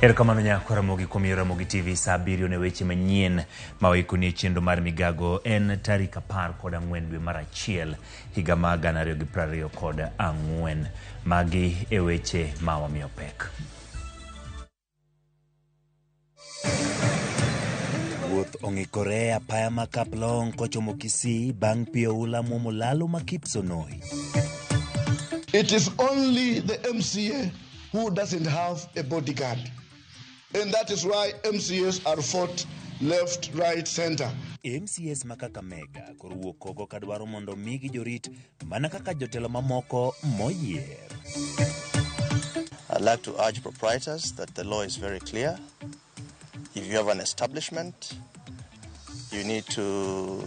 Erokamano nyako Ramogi kuom yiero Ramogi TV saa 7 ne weche manyien ma waikoni e chenro mar migago en tarik 14 dwe mar achiel higa mar 2024. Magi e weche ma wamiyo pek. Wuoth ong'ikore e apaya ma Kaplong kochomo Kisii bang' pi oula muomo lalo ma Kipsonoi. It is only the MCA who doesn't have a bodyguard. And that is why MCAs are fought left, right, center. MCAs ma Kakamega koro wuok oko kadwaro mondo omigi jorit mana kaka jotelo mamoko moyier. I'd like to urge proprietors that the law is very clear. If you have an establishment, you need to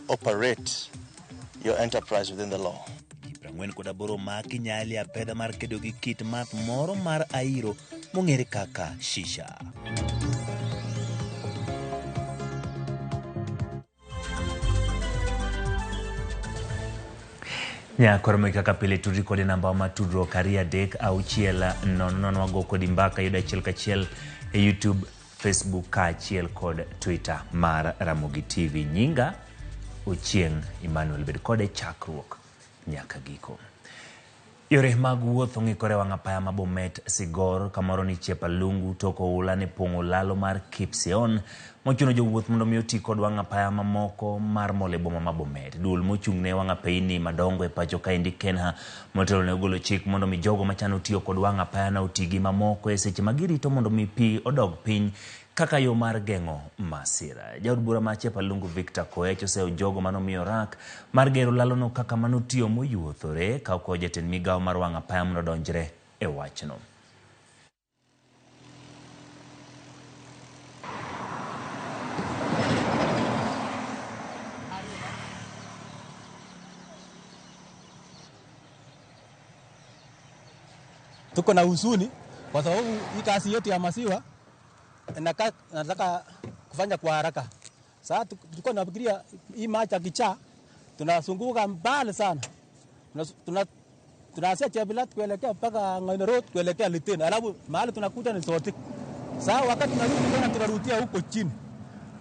operate your enterprise within the law. Ji 48 omaki Nyali apedha mar kedo gi kit math moro mar airo mong'ere kaka shisha. Nyakoro kaka pile tudri kode namba ma tudruok 23600 wago kodi mbaka yudo achiel kachiel e YouTube, Facebook kaachiel kod Twitter mar Ramogi TV. Nyinga Ochieng' Emmanuel, bed kode chakruok nyaka giko. Yore mag wuoth ong'ikore wang' apaya ma Bomet Sigor kamoro ni Chepalungu tok oula ne pong'o lalo mar Kipseon mochuno jowuoth mondo mi oti kod wang' apaya mamoko mar mol e boma ma Bomet. Duol mochung' ne wang' apeyni madongo e pacho kaendi Kenha motelo ne ogolo chik mondo mi jogo machano tiyo kod wang' apaya na oti gi mamoko e seche ma girito mondo mi pi odog piny kaka yo mar geng'o masira. Jaod bura ma Chepalungu Victor Koech oseyo jogo manomiyo rak mar gero lalono kaka manotiyo moyuothore ka okwayo jatend migawo mar wang' apaya mondo odonjre e wachno. Tuko na huzuni kwa sababu hii kazi yetu ya maziwa nataka kufanya kwa haraka. Sasa tulikuwa tunafikiria hii maji akichaa tunazunguka mbali sana. Tunaanzia Chebilat kuelekea mpaka Ng'oine Road kuelekea Litein. Alafu mahali tunakuta ni Sotik. Sasa wakati tunarudi tena tunarudia huko chini.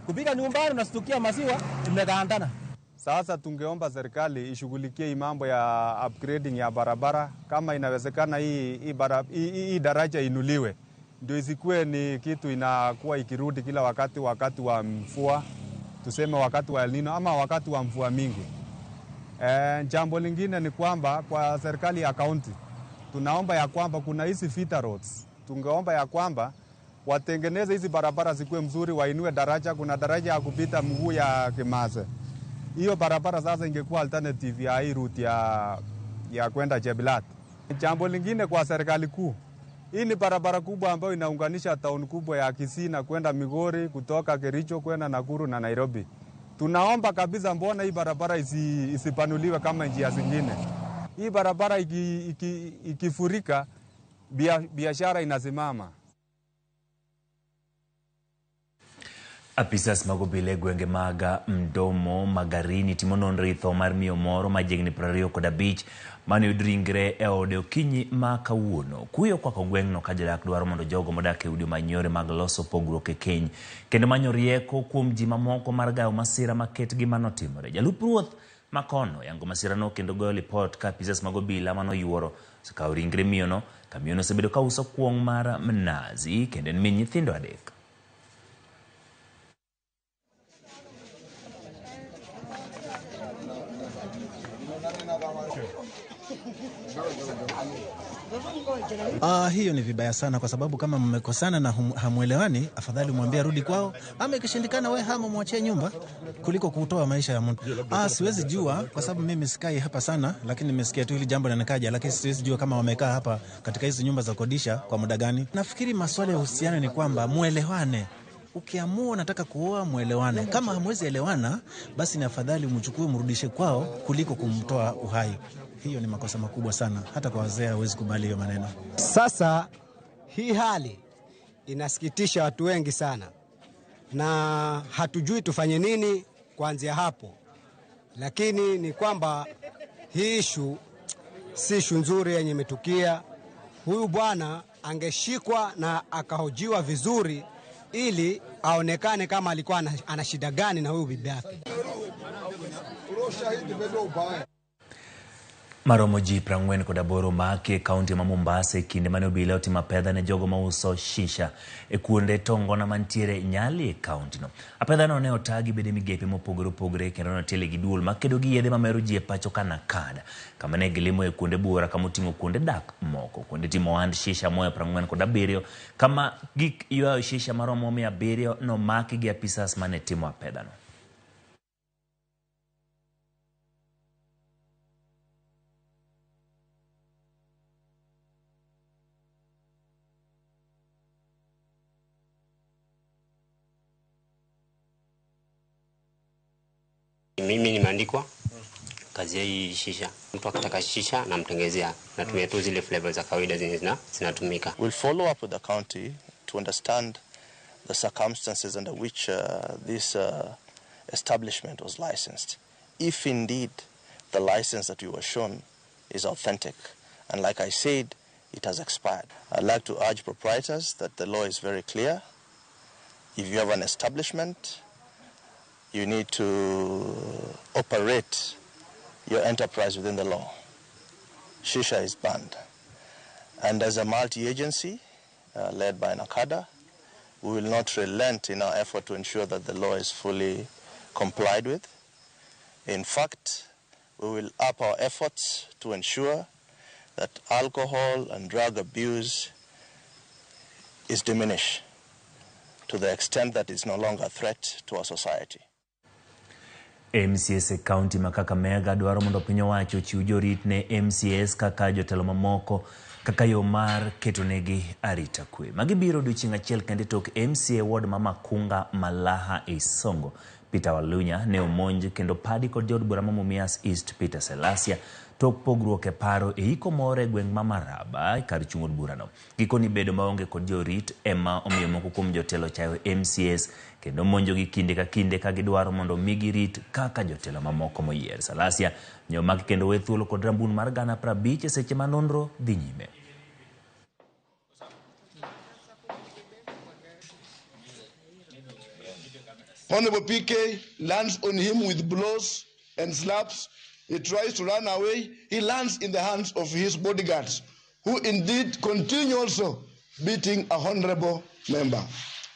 Kupiga nyumbani unastukia maziwa imegandana. Sasa tungeomba serikali ishughulikie hii mambo ya upgrading ya barabara, kama inawezekana hii daraja inuliwe ndio isikuwe ni kitu inakuwa ikirudi kila wakati, wakati wa mvua, tuseme wakati wa El Nino ama wakati wa mvua mingi. Jambo lingine ni kwamba kwa serikali ya county tunaomba ya kwamba kuna hizi feeder roads, tungeomba ya kwamba watengeneze hizi barabara zikuwe mzuri, wainue daraja. Kuna daraja ya kupita mguu ya Kimase. Hiyo barabara sasa ingekuwa alternative ya hii route ya kwenda Chebilat. Jambo lingine kwa serikali kuu, hii ni barabara kubwa ambayo inaunganisha town kubwa ya Kisii na kwenda Migori, kutoka Kericho kwenda Nakuru na Nairobi. Tunaomba kabisa, mbona hii barabara isipanuliwe kama njia zingine? Hii barabara ikifurika biashara inasimama. Apisas mag obila e gwenge mag Mdomo Magarini timo nonro e tho mar miyo moro ma jahigni 25 mane oyud ringre e ode okinyi ma kawuono. Kuyo okwako gweng'no ka jodak dwaro mondo jogo modak e udi omany yore mag loso pogruok e keny kendo manyo rieko kuom ji mamoko mar gayo masira maket gi manotimore. Jalup ruoth makono yango masirano kendo goyo lipot ka apisas mag obila manoyuoro osekawo ringre miyono ka miyono osebedo ka uso kuong' mar mnazi kendo en min nyithindo 3. Hiyo ni vibaya sana kwa sababu kama mmekosana na hamuelewani, afadhali umwambie arudi kwao, ama ikishindikana we hama mwachie nyumba kuliko kutoa maisha ya mtu. Siwezi jua kwa sababu mimi sikai hapa sana, lakini nimesikia tu hili jambo na nikaja, lakini siwezi jua kama wamekaa hapa katika hizi nyumba za kodisha kwa muda gani. Nafikiri maswala ya uhusiano ni kwamba muelewane. Ukiamua unataka kuoa muelewane. Kama hamwezi elewana, basi ni afadhali umchukue umrudishe kwao kuliko kumtoa uhai. Hiyo ni makosa makubwa sana. Hata kwa wazee hawezi kubali hiyo maneno. Sasa hii hali inasikitisha watu wengi sana na hatujui tufanye nini kuanzia hapo. Lakini ni kwamba hii issue si issue nzuri yenye imetukia. Huyu bwana angeshikwa na akahojiwa vizuri ili aonekane kama alikuwa ana shida gani na huyu bibi yake. Maromo ji 48 omaki e kaunti ma Mombasa e kinde mane obila otimo apedha ne jogo mauso shisha e kuonde tongona mantiere Nyali e kauntino. Apedhano ne otagi bede migepe mopogore opogore kendo notiele gi duol makedo gi yedhe mamero ji e pacho ka NACADA, kama ne gilimo e kuonde buora kama oting'o kuonde dak moko, kuonde timo ohand shisha moya 47, kama gik ywayo shisha maromo 700 nomaki gi apisas mane timo apedhano. Mimi nimeandikwa kazi ya hii shisha. Mtu akitaka shisha namtengezea. Natumia tu zile flavor za kawaida zenye zinatumika. We'll follow up with the county to understand the circumstances under which this establishment was licensed. If indeed the license that we were shown is authentic, and like I said, it has expired. I'd like to urge proprietors that the law is very clear. If you have an establishment, you need to operate your enterprise within the law. Shisha is banned. And as a multi-agency led by NACADA, we will not relent in our effort to ensure that the law is fully complied with. In fact, we will up our efforts to ensure that alcohol and drug abuse is diminished to the extent that it's no longer a threat to our society. MCS e kaunti ma Kakamega dwaro mondo piny owacho ochiw jorit ne MCS kaka jotelo mamoko kaka yo mar ketonegi arita kwe. Magi biro odiochieng' achiel kende tok MCA ward ma Makunga Malaha Isongo Peter Walunya ne omonj kendo padi kod jaod bura ma Mumias East Peter Selasia tok pogruok e paro e iko moro e gweng' ma Maraba kar chung' od burano. Gikoni bedo maonge kod jorit ema omiyo moko kuom jotelo chayo MCS kendo monjogi kinde ka kinde ka gidwaro mondo migi rit kaka jotelo mamoko moyier. Salasia ne omaki kendo we thuolo kod rambun mar 50,000 e seche ma nonro dhi nyime. Honorable PK lands on him with blows and slaps. He tries to run away. He lands in the hands of his bodyguards, who indeed continue also beating a honorable member.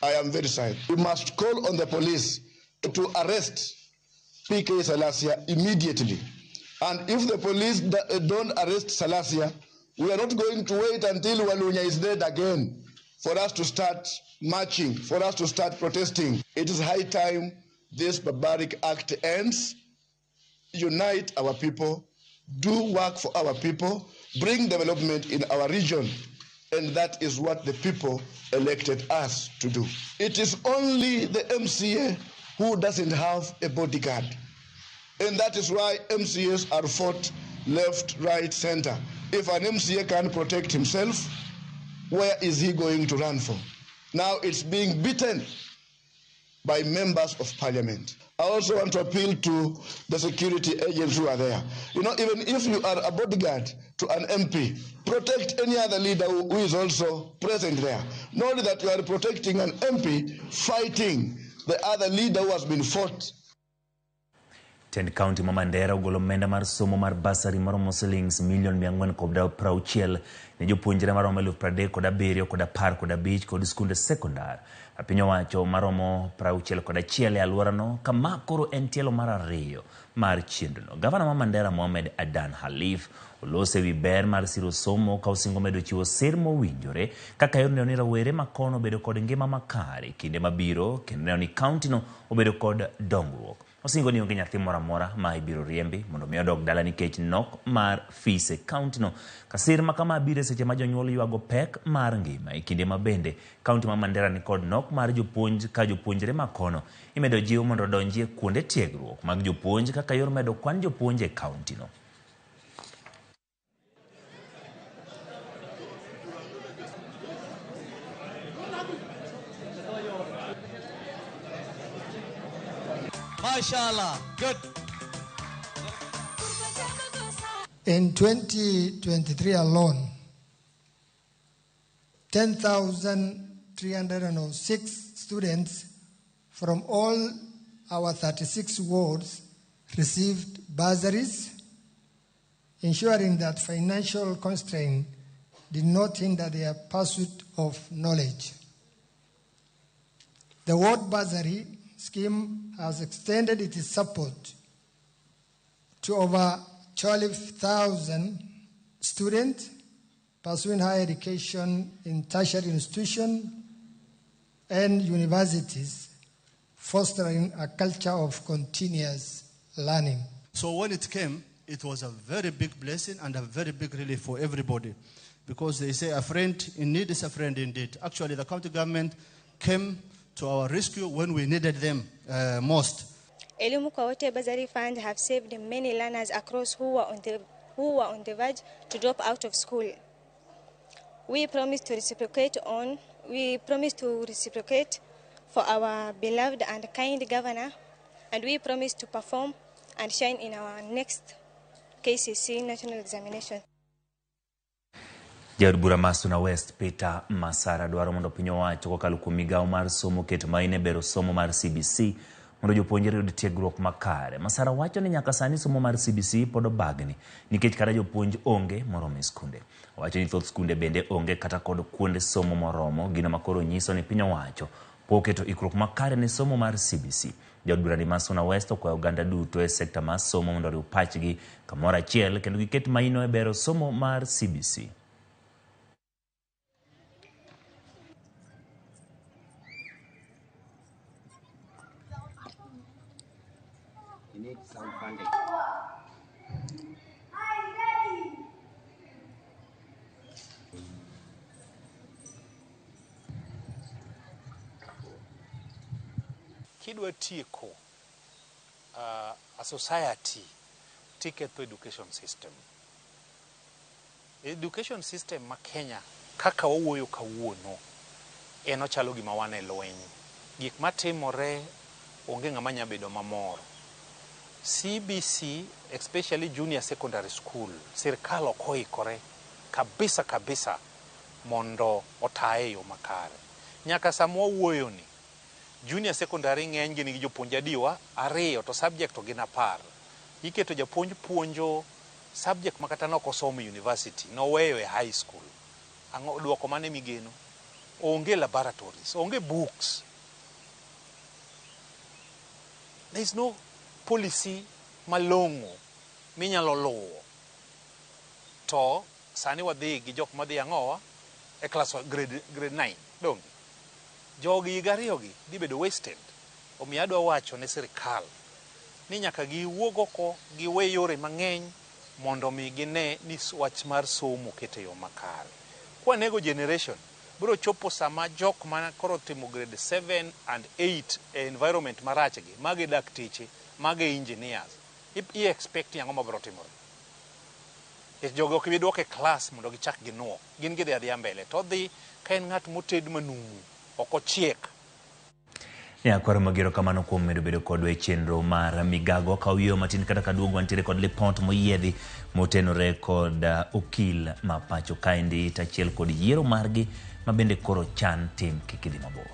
I am very sad. We must call on the police to arrest PK Salasia immediately. And if the police don't arrest Salasia, we are not going to wait until Walunya is dead again for us to start marching, for us to start protesting. It is high time this barbaric act ends. Unite our people, do work for our people, bring development in our region. And that is what the people elected us to do. It is only the MCA who doesn't have a bodyguard. And that is why MCAs are fought left, right, center. If an MCA can't protect himself, where is he going to run for? Now it's being beaten by members of parliament. I also want to appeal to the security agents who are there. You know, even if you are a bodyguard to an MP, protect any other leader who is also present there. Not only that you are protecting an MP, fighting the other leader who has been fought. Tend County ma Mandera ogolo omenda mar somo mar basari maromo silings milion 460 ne jopuonjre maromo 37,015 kod skunde sekondar. Piny owacho maromo 61 e alworano kama koro en tielo mar ariyo mar chenrono. Gavana ma Mandera Mohamed Adan Khalif oloso ewi ber mar siro somo ka osingo medo chiwo sir mowinjore kaka yor neno ni rawere ma kono obedo kod ngima makare kinde mabiro kendo neno ni kauntino obedo kod dongruok. Osingo ni onge nyathi moro amora ma ibiro riembi mondo mi odog dala nikech nok mar fees e kauntino. Kasir ma kama biro e seche ma jonyuol ywago pek mar ngima e kinde ma bende kaunti ma Mandera ni kod nok mar jopuonj ka jopuonjre ma kono imedo jiw mondo odonji e kuonde tiegruok mag jopuonj kaka yor medo kwan jopuonj e kauntino. Mashallah, good. In 2023 alone, 10,306 students from all our 36 wards received bursaries, ensuring that financial constraint did not hinder their pursuit of knowledge. The ward bursary scheme has extended its support to over 12,000 students pursuing higher education in tertiary institutions and universities, fostering a culture of continuous learning. So when it came, it was a very big blessing and a very big relief for everybody, because they say a friend in need is a friend indeed. Actually, the county government came to our rescue when we needed them most. Elimu Kwa Wote Bursary Fund have saved many learners across who were on the verge to drop out of school. We promise to reciprocate for our beloved and kind governor, and we promise to perform and shine in our next KCC national examination. Jaod bura ma Suna West Peter Masara dwaro mondo piny owacho kokalo kuom migawo mar somo ket maine bero somo mar CBC mondo jopuonjre oyud tiegruok makare. Masara wacho ni nyaka sani somo mar CBC pod obagni nikech kata jopuonj onge moromo e skunde. Owacho ni thoth skunde bende onge kata kod kuonde somo moromo, gino makoro nyiso ni piny owacho pok oketo ikruok makare ne somo mar CBC. Jaod bura ni ma Suna West okwayo oganda duto e sekta mar somo mondo oriw pachgi kamoro achiel kendo giket maino e bero somo mar CBC. You need some funding. Kidwa tieko a society tiketho education system. Education system ma Kenya kaka wawuoyo kawuono en ochalo gima wan e lweny. Gik matimore onge ng'ama nya bedo mamor. CBC, especially junior secondary school, sirkal ok oikore kabisa kabisa mondo otaye yo makare. Nyaka sama wawuoyo ni junior secondary ng'eny gi nigi jopuonj adiwa ariyo to subject to gin 10. Iketo japuonj puonjo subject makata nok osomo university, noweyo e high school. Ang'o duoko mane migeno? Onge laboratories, onge books. There is no policy malong'o minyalo luwo. To sani wadhi gi jok madhi ang'owa e class grade 9 donge. Jogi higa ariyogi dhi bedo wasted. Omiyo adwa wacho ne sirikal ni nyaka giwuog oko giwe yore mang'eny mondo mi gine ni wach mar somo oket e yo makare. Kwanego generation biro chopo sama jok mana koro timo grade 7 and 8 e environment marach gi, magi dakteche, magi engineers. I expect ni ang'o mabiro timore? Nikech jogi ok bi duok e class mondo gichak ginuo. Gin gidhi adhiya mbele. To odhi ka en ng'at moted manumu, ok ochiek. Ne akwaro magero kamano kuom medo bedo kodwa e chenro mar migago. Ka wiyo matin kata kaduogo wantiere kod lipot moyiedhi motenore kod okil ma pacho kaendi tachiel kod yiero margi ma bende koro chan tim kik idhi mabor.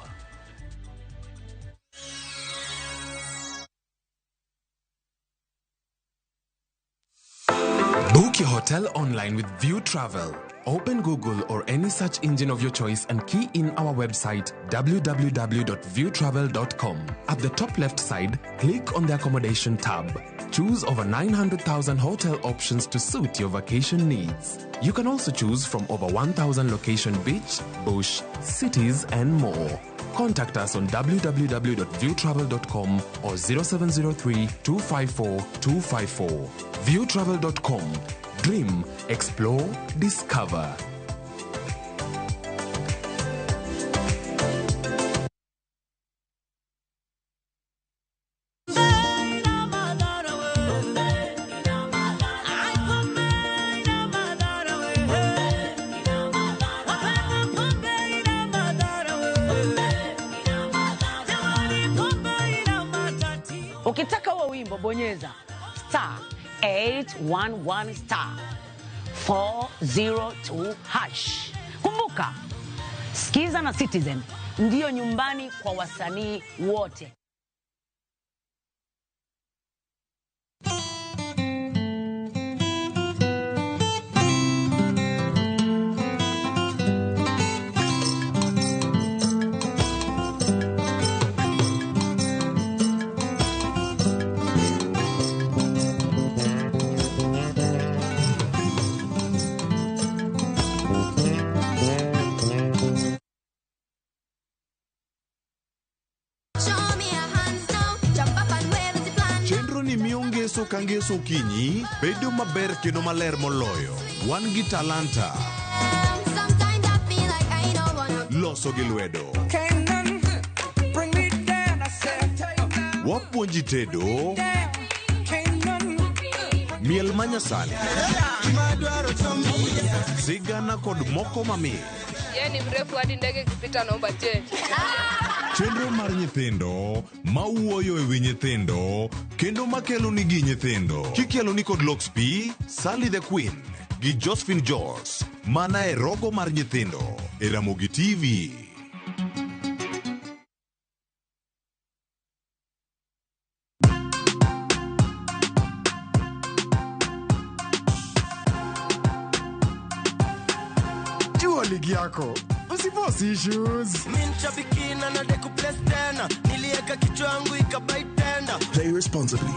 Book your hotel online with View Travel. Open Google or any search engine of your choice and key in our website www.viewtravel.com. At the top left side, click on the accommodation tab. Choose over 900,000 hotel options to suit your vacation needs. You can also choose from over 1,000 location beach, bush, cities and more. Contact us on www.viewtravel.com or 0703 254 254. Viewtravel.com. Dream, explore, discover. Ukitaka huo wimbo bonyeza star 811 star 402 hash. Kumbuka Skiza na Citizen ndiyo nyumbani kwa wasanii wote. Ngeso ka ngeso okinyi bedo maber kendo maler moloyo. Wan gi talanta. Loso gi lwedo. Wapuonji tedo. Miel manyasani. Sigana kod moko mamit. Yeye ni mrefu hadi ndege ikipita naomba change. Chenro mar nyithindo mawuoyo e wi nyithindo kendo makelo nigi nyithindo. Kikelo ni kod Lox P, Sally the Queen gi Josephine Jos mana e rogo mar nyithindo e Ramogi TV. Jua ligi yako. Usiforce issues. Play responsibly.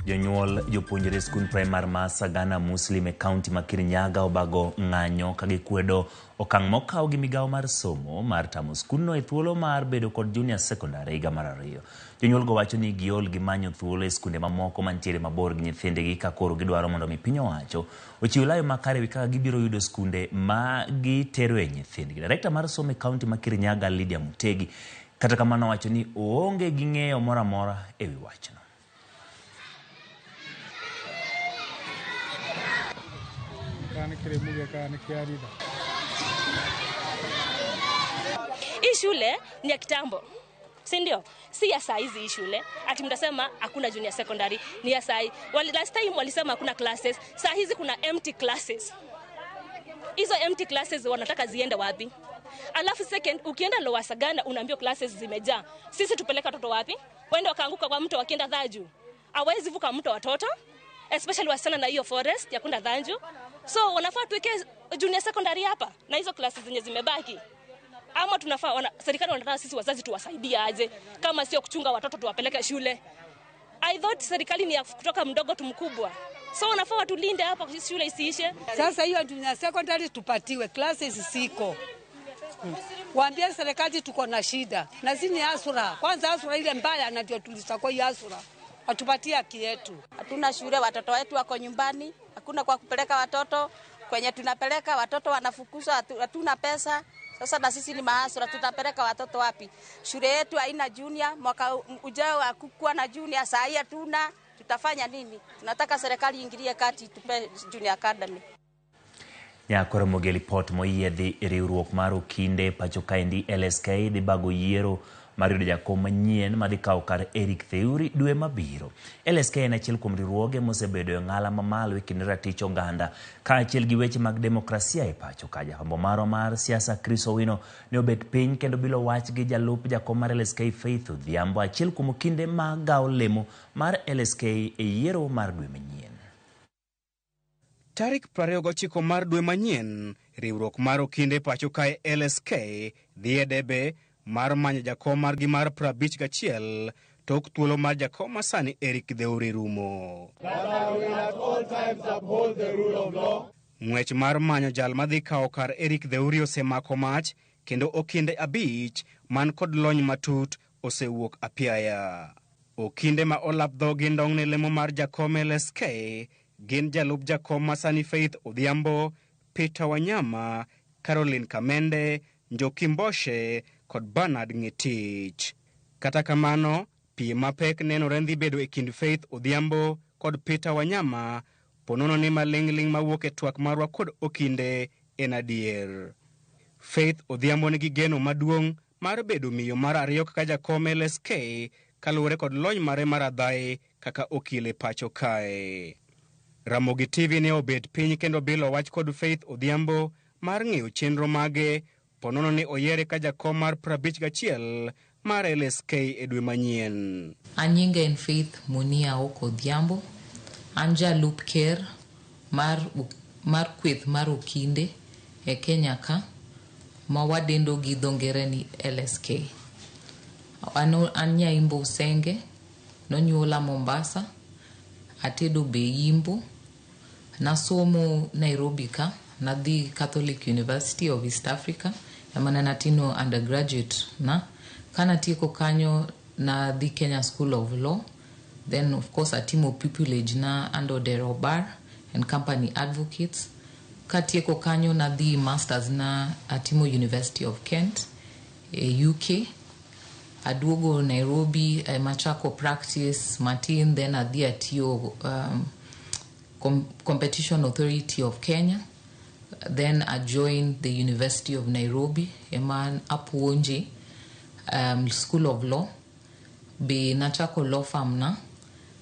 Jonyuol jopuonjre skund primar ma Sagana Muslim e kaunti ma Kirinyaga obago ng'anyo ka gikwedo okang' mokaw gi migawo mar somo mar tamo skundno e thuolo mar bedo kod junior secondary higa mar 2. Jonyuol go wacho ni giol gi manyo thuolo e skunde mamoko mantiere mabor gi nyithindgi ka koro gidwaro mondo mi piny owacho ochiw layo makare wi kaka gibiro yudo skunde ma giteroe nyithindgi. Direkta mar somo e kaunti ma Kirinyaga Lydia Mutegi kata kamano wacho ni oonge gi ng'eyo moro amora e wi wachno. Hii shule ni ya kitambo, si ndio? Si ya saa hizi hii shule. Ati mtasema hakuna junior secondary, ni ya saa hii. Last time walisema hakuna classes, saa hizi kuna empty classes. Hizo empty classes wanataka ziende wapi? Alafu second, ukienda Lower Sagana unaambiwa classes zimejaa. Sisi tupeleka watoto wapi? Waende wakaanguka kwa mto wakienda Dhaju. Hawezi vuka mto watoto, especially wasichana na hiyo forest ya kwenda Dhanju. So wanafaa tuweke junior secondary hapa na hizo classes zenye zimebaki. Ama tunafaa serikali wanataka sisi wazazi tuwasaidie aje kama sio kuchunga watoto tuwapeleke shule. I thought serikali ni ya kutoka mdogo tu mkubwa. So wanafaa watulinde hapa shule isiishe. Sasa hiyo junior secondary tupatiwe, classes siko. Waambie serikali tuko na shida. Na sisi ni asura. Kwanza asura ile mbaya na ndio tulisakwa hiyo asura. Watupatie haki yetu. Hatuna shule, watoto wetu wako nyumbani, hakuna kwa kupeleka watoto. Kwenye tunapeleka watoto wanafukuzwa, hatuna pesa. Sasa na sisi ni maasura, tutapeleka watoto wapi? Shule yetu haina junior, mwaka ujao hakukuwa na junior, saa hii hatuna, tutafanya nini? Tunataka serikali iingilie kati tupe junior academy. Nyakoro Mogeli Port moyiedhi riwruok mar okinde pacho kaendi LSK dhi bago yiero mar yudo jakom manyien madhi kawo kar Eric Theuri dwe mabiro. LSK en achiel kuom riwruoge mosebedo e ng'ala mamalo e kind ratich oganda kaachiel gi weche mag demokrasia e pacho ka. Jafwambo marwa mar siasa Chris Owino ne obet piny kendo bilo wach gi jalup jakom mar LSK Faith Odhiambo, achiel kuom okinde ma gawo lemo mar LSK e yiero mar dwe manyien. Tarik 29 mar dwe manyien, riwruok mar okinde pacho kae LSK dhi e debe mar manyo jakom margi mar 51 tok thuolo mar jakom masani Eric Theuri rumo. Ng'wech mar manyo jal madhi kawo kar Eric Theuri osemako mach kendo okinde 5 man kod lony matut osewuok apiaya. Okinde ma olap dhogi ndong' ne lemo mar jakom LSK gin jalup jakom masani Faith Odhiambo, Peter Wanyama, Caroline Kamende, Njoki Mboshe kod Bernard Ng'etich. Kata kamano, piem mapek nenore dhi bedo e kind Faith Odhiambo kod Peter Wanyama, ponono ni maling'ling' mawuok e twak marwa kod okinde en adier. Faith Odhiambo nigi geno maduong' mar bedo miyo mar ariyo kaka jakom LSK kaluwore kod lony mare mar adhaye kaka okil e pacho kae. Ramogi TV ne obet piny kendo bilo wach kod Faith Odhiambo mar ng'eyo chenro mage ponono ni oyiere ka jakom mar 51 mar LSK e dwe manyien. An nyinga en Faith Munia Oko Odhiambo. An jalup ker mar kweth mar okinde e Kenya ka ma wadendo gi dho ngere ni LSK. An nyaimbo Usenge, nonyuola Mombasa, atedo be Imbo, nasomo Nairobi ka, nadhi Catholic University of East Africa, ema ne natimo undergraduate na. Kanatieko kanyo nadhi Kenya School of Law, then of course atimo pupillage na under Odero Bar and Company Advocates. Katieko kanyo nadhi masters na atimo University of Kent e UK. Aduogo Nairobi machako practice matin, then adhi atiyo Competition Authority of Kenya. Then I joined the University of Nairobi ema apuonje School of Law. Be nachako law firm na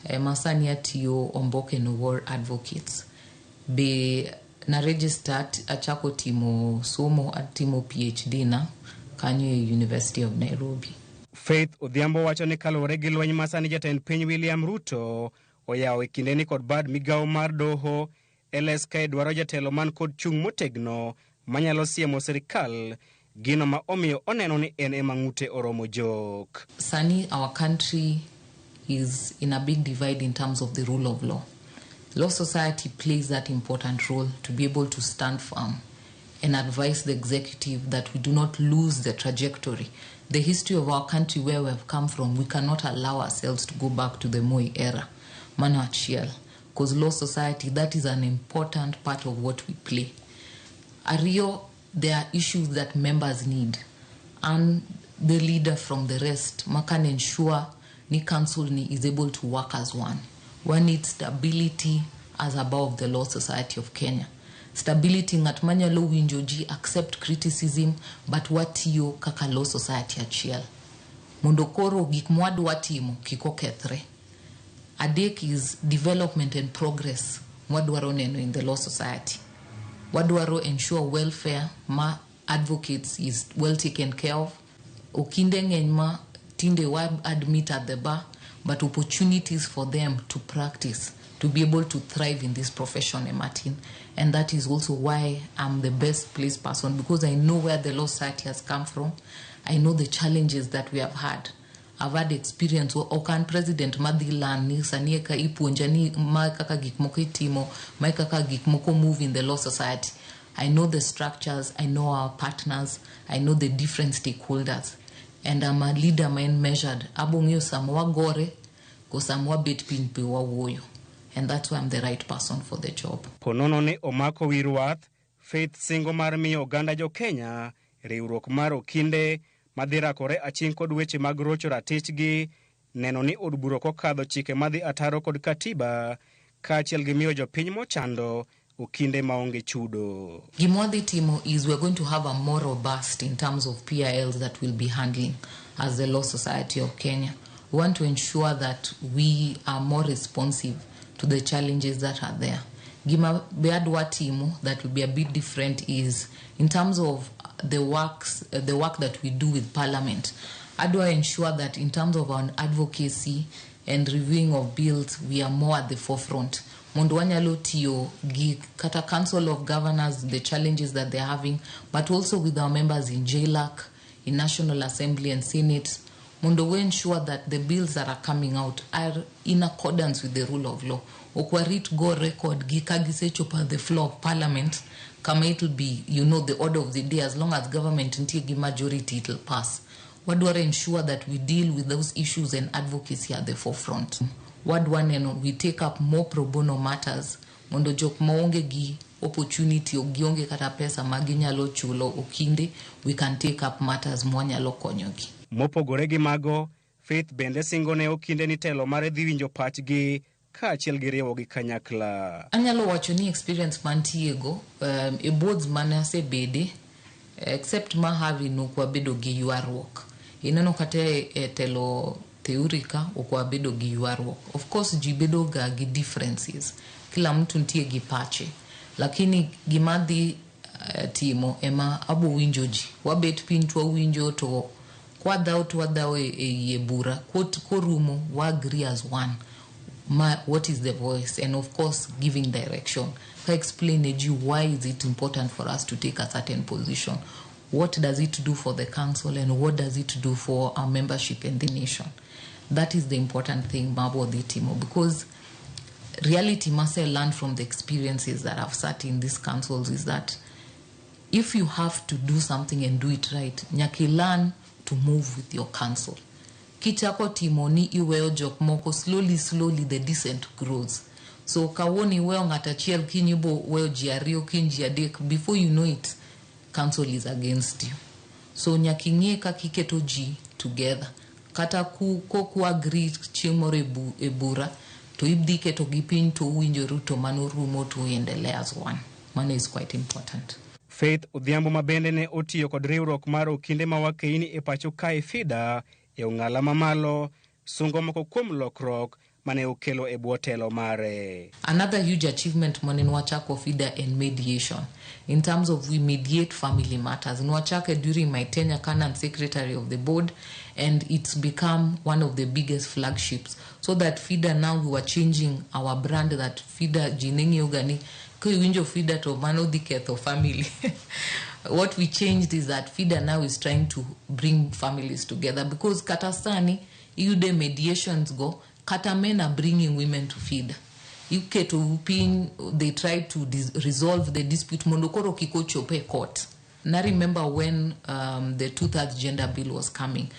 ema sani atiyo Omboke Nowor Advocates. Be na register achako timo somo, atimo PhD na kanyo e University of Nairobi. Faith Odhiambo wacho ni kaluwore gi lweny ma sani jatend piny William Ruto oyawo e kindeni kod bad migawo mar doho, LSK dwaro jatelo man kod chung' motegno manyalo siemo sirikal, gino ma omiyo oneno ni en ema ng'ute oromo jok. Sani our country is in a big divide in terms of the rule of law. Law Society plays that important role to be able to stand firm and advise the executive that we do not lose the trajectory. The history of our country, where we have come from, we cannot allow ourselves to go back to the Moi era. Mano achiel. Because Law Society, that is an important part of what we play. Ariyo, there are issues that members need. And the leader from the rest ma can ensure ni council ni is able to work as one. One needs stability as above the Law Society of Kenya. Stability, ng'at manyalo winjo ji, accept criticism, but watiyo kaka Law Society achiel. Mondo koro gik mwadwa timo kik okethre. Adek is development and progress mwadwaro neno in the Law Society. Wadwaro ensure welfare ma advocates is well taken care of. Okinde ng'eny ma tinde wa admit at the bar, but opportunities for them to practice, to be able to thrive in this profession, Martin. And that is also why I'm the best placed person, because I know where the Law Society has come from. I know the challenges that we have had. I've had experience. Ok an president madhi learn ni sani eka ipuonja ni ma kaka gik moko itimo, ma kaka gik moko move in the Law Society. I know the structures, I know our partners, I know the different stakeholders. And I'm a leader man measured. Abo ng'eyo sama wagore, ko sama wabet piny pe wawuoyo. And that's why I'm the right person for the job. Ponono ni omako wi rwath, Faith singo mar miyo oganda jo Kenya riwruok mar okinde madhi rakore aching' kod weche mag rocho ratichgi, neno ni od bura ok okadho chike madhi ataro kod katiba, kaachiel gi miyo jopiny mochando okinde maonge chudo. Gima wadhi timo is we're going to have a more robust in terms of PILs that we'll be handling as the Law Society of Kenya. We want to ensure that we are more responsive to the challenges that are there. Gima be adwa timo that will be a bit different is in terms of the work that we do with Parliament. Adwa ensure that in terms of our advocacy and reviewing of bills, we are more at the forefront. Mondo wanyalo tiyo gi kata Council of Governors, the challenges that they're having, but also with our members in JLAC, in National Assembly and Senate, mondo we ensure that the bills that are coming out are in accordance with the rule of law. Ok warit go record gi ka gisechopo at the floor of Parliament, kama it will be, the order of the day. As long as government nitie gi majority, it will pass. Wadwaro ensure that we deal with those issues and advocacy at the forefront. Wadwa neno we take up more pro bono matters mondo jok maonge gi opportunity ok gionge kata pesa ma ginyalo chulo okinde, we can take up matters mwanyalo konyogi. Mopogore gi mago, Faith bende singo ne okinde ni telo mare dhi winjo pachgi kaachiel gi riwogi kanyakla. Anyalo wacho ni experience mantiego e boards mane asebede, except ma Harvey, nok wabedo gi ywaruok. Ineno kata e telo Theuri ka ok wabedo gi ywaruok. Of course ji bedo ga gi differences. Kila mtu nitie gi pache. Lakini gima dhi timo ema abo winjo ji. Wabet piny to wawinjo to kwadhaw to wadhaw e bura. Korumo wa agree as one. What is the voice? And of course giving direction. Ka explain ne ji why is it important for us to take a certain position. What does it do for the council and what does it do for our membership and the nation? That is the important thing mabo dhi timo, because reality must I learn from the experiences that I've sat in these councils is that if you have to do something and do it right, nyaka learn to move with your council. Kichako timo ni iweyo jok moko, slowly slowly the dissent grows. So kawuono iweyo ng'ato achiel, kiny ibo weyo ji ariyo, kiny ji adek, before you know it, council is against you. So nyaka ing'e kaka iketo ji together. Kata koku agree chieng' moro e bura, to idhi keto gi piny to uwinjoru to mano rumo to uendelea as one. Mano is quite important. Faith Odhiambo ma bende ne otiyo kod riwruok mar okinde ma wakeini e pacho kae FIDA e ong'ala mamalo sungo moko kuom lokruok mane okelo e bwo telo mare. Another huge achievement mane nwachako FIDA en mediation. In terms of we mediate family matters. Nwachake during my tenure Canon secretary of the board, and it's become one of the biggest flagships. So that FIDA now we were changing our brand, that FIDA ji ne ng'iyo ga ni kiwinjo FIDA to mano dhi ketho family. What we changed is that FIDA now is trying to bring families together, because kata sani iyude mediations go kata men are bringing women to FIDA. Iketo piny, they try to resolve the dispute mondo koro kik ochop e court. And I remember when the two-thirds gender bill was coming,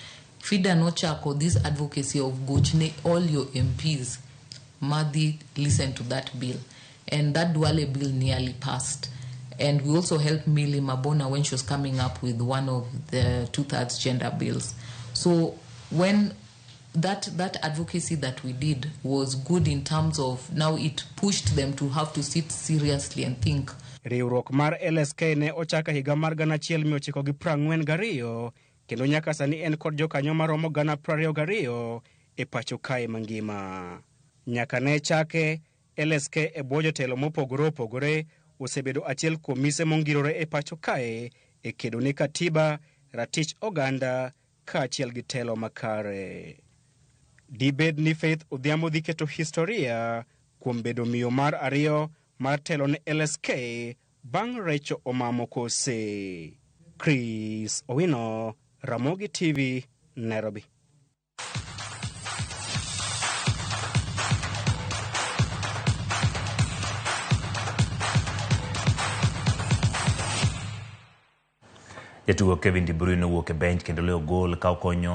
FIDA nochako this advocacy of gochne all your MPs madhi listen to that bill. And that Duale bill nearly passed. And we also helped Millie Mabona when she was coming up with one of the two-thirds gender bills. So when that advocacy that we did was good in terms of now it pushed them to have to sit seriously and think. Riwruok mar LSK ne ochako higa mar 1942 kendo nyaka sani en kod jokanyo maromo 22,000 e pacho kae mangima. Nyaka ne chake, LSK e bwo jotelo mopogore opogore osebedo achiel kuom mise mongirore e pacho kae e kedo ne katiba, ratich oganda kaachiel gi telo makare. Dibed ni Faith Odhiambo dhi keto historia kuom bedo miyo mar ariyo mar telo ne LSK bang' Rachel Omamo kose. Chris Owino, Ramogi TV, Nairobi. Jatugo Kevin De Bruyne owuok e bench kendo loyo gol ka okonyo